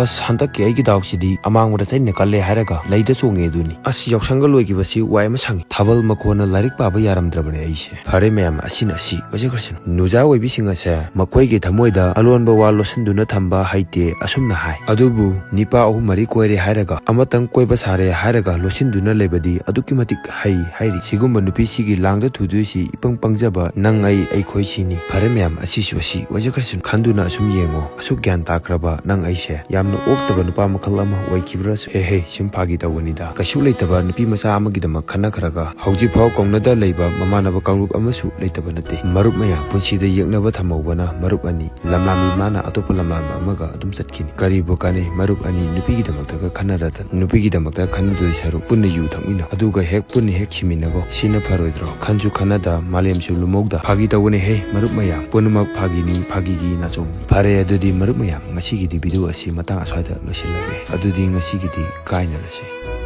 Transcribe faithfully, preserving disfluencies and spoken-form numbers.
ꯑꯁ, ꯍꯟꯗꯛꯀꯤ ꯑꯩꯒꯤ ꯗꯥꯎꯁꯤꯗꯤ ꯑꯃꯥꯡꯕꯗ ꯆꯩꯅ ꯀꯜꯂꯦ ꯍꯥꯏꯔꯒ ꯂꯩꯗ ꯆꯣꯡꯉꯦ ꯑꯗꯨꯅꯤ꯫ ꯑꯁ, ꯌꯥꯎꯁꯪꯒ ꯂꯣꯏꯈꯤꯕꯁꯤ ꯋꯥꯏ ꯑꯃ ꯁꯪꯉꯤ꯫ ꯊꯥꯕꯜ ꯃꯈꯣꯟꯅ ꯂꯥꯏꯔꯤꯛ ꯄꯥꯕ ꯌꯥꯔꯝꯗ꯭ꯔꯕꯅꯦ ꯑꯩꯁꯦ꯫ ꯐꯔꯦ ꯃꯌꯥꯝ, ꯑꯁꯤꯅ ꯑꯁꯤ ꯑꯣꯏꯖꯈ꯭ꯔꯁꯅꯨ꯫ ꯅꯨꯖꯥ ꯑꯣꯏꯕꯤꯁꯤꯡ ꯑꯁꯦ ꯃꯈꯣꯏꯒꯤ ꯊꯃꯣꯏꯗ ꯑꯂꯣꯟꯕ ꯋꯥ ꯂꯣꯠꯁꯤꯟꯗꯨꯅ ꯊꯝꯕ ꯍꯩꯇꯦ ꯑꯁꯨꯝꯅ ꯍꯥꯏ꯫ ꯑꯗꯨꯕꯨ ꯅꯤꯄꯥ ꯑꯍꯨꯝ ꯃꯔꯤ ꯀꯣꯏꯔꯦ ꯍꯥꯏꯔꯒ ꯑꯃꯇꯪ ꯀꯣꯏꯕ ꯁꯥꯔꯦ ꯍꯥꯏꯔꯒ ꯂꯣꯠꯁꯤꯟꯗꯨꯅ ꯂꯩꯕꯗꯤ ꯑꯗꯨꯛꯀꯤ ꯃꯇꯤꯛ ꯍꯩ ꯍꯥꯏꯔꯤ꯫ ꯁꯤꯒꯨꯝꯕ ꯅꯨꯄꯤꯁꯤꯒꯤ ꯂꯥꯡꯗ ꯊꯨꯗꯣꯏꯁꯤ ꯏꯄꯪ ꯄꯪꯖꯕ ꯅꯪ ꯑꯩ ꯑꯩꯈꯣꯏ ꯁꯤꯅꯤ꯫ ꯐꯔꯦ ꯃꯌꯥꯝ, ꯑꯁꯤꯁꯨ ꯑꯁꯤ ꯑꯣꯏꯖꯈ꯭ꯔꯁꯅꯨ꯫ ꯈꯟꯗꯨꯅ ꯑꯁꯨꯝ ꯌꯦꯡꯉꯣ, ꯑꯁꯨꯛ ꯒ꯭ꯌꯥꯟ ꯇꯥꯈ꯭ꯔꯕ ꯅꯪ ꯑꯩꯁꯦ ꯌꯥꯝꯅ ꯑꯣꯛꯇꯕ ꯅꯨꯄꯥ ꯃꯈꯜ ꯑꯃ ꯑꯣꯏꯈꯤꯕ꯭ꯔꯥꯁꯨ꯫ ꯍꯦ ꯍꯦ, ꯁꯨꯝ ꯐꯥꯒꯤ ꯇꯧꯕꯅꯤꯗ꯫ ꯀꯩꯁꯨ ꯂꯩꯇꯕ ꯅꯨꯄꯤ ꯃꯆꯥ ꯑꯃꯒꯤꯗꯃꯛ ꯈꯟꯅꯈ꯭ꯔꯒ ꯍꯧꯖꯤꯛꯐꯥꯎ ꯀꯧꯅꯗ ꯂꯩꯕ ꯃꯃꯥꯟꯅꯕ ꯀꯥꯡꯂꯨꯞ ꯑꯃꯁꯨ ꯂꯩꯇꯕ ꯅꯠꯇꯦ꯫ ꯃꯔꯨꯞ ꯃꯌꯥꯝ, ꯄꯨꯟꯁꯤꯗ ꯌꯦꯛꯅꯕ ꯊꯝꯍꯧꯕꯅ ꯃꯔꯨꯞ ꯑꯅꯤ꯫ ꯂꯝꯂꯥꯟꯕꯤ ꯃꯥꯅ ꯑꯇꯣꯞꯄ ꯂꯝꯂꯥꯟꯕ ꯑꯃꯒ ꯑꯗꯨꯝ ꯆꯠꯈꯤꯅꯤ꯫ ꯀꯔꯤꯕꯨ ꯀꯥꯟꯅꯩ ꯃꯔꯨꯞ ꯑꯅꯤ ꯅꯨꯄꯤꯒꯤꯗꯃꯛꯇꯒ ꯈꯟꯅꯔꯗꯅ? ꯅꯨꯄꯤꯒꯤꯗꯃꯛꯇ ꯈꯟꯅꯗꯣꯏ ꯁꯔꯨꯛ ꯄꯨꯟꯅ ꯌꯨ ꯊꯛꯃꯤꯟꯅꯧ꯫ ꯑꯗꯨꯒ ꯍꯦꯛ ꯄꯨꯟꯅ ꯍꯦꯛ ꯁꯤꯃꯤꯟꯅꯒꯣ꯫ ꯁꯤꯅ ꯐꯔꯣꯏꯗ꯭ꯔꯣ? ꯈꯟꯁꯨ ꯈꯟꯅꯗ ꯃꯥꯂꯦꯝꯁꯨ ꯂꯨꯝꯍꯧꯗ꯫ ꯐꯥꯒꯤ ꯇꯧꯕꯅꯦ ꯍꯦ ꯃꯔꯨꯞ ꯃꯌꯥꯝ꯫ ꯄꯨꯝꯅꯃꯛ ꯐꯥꯒꯤꯅꯤ, ꯐꯥꯒꯤꯒꯤ ꯅꯥꯆꯣꯝꯅꯤ꯫ ꯐꯔꯦ ꯑꯗꯨꯗꯤ ꯃꯔꯨꯞ ꯃꯌꯥꯝ, ꯉꯁꯤꯒꯤꯗꯤ ꯚꯤꯗꯤꯑꯣ ꯑꯁꯤ ꯃꯇꯥꯡ ꯑꯁ꯭ꯋꯥꯏꯗ ꯂꯣꯏꯁꯤꯜꯂꯒꯦ꯫ ꯑꯗꯨꯗꯤ ꯉꯁꯤꯒꯤꯗꯤ ꯀꯥꯏꯅꯔꯁꯤ꯫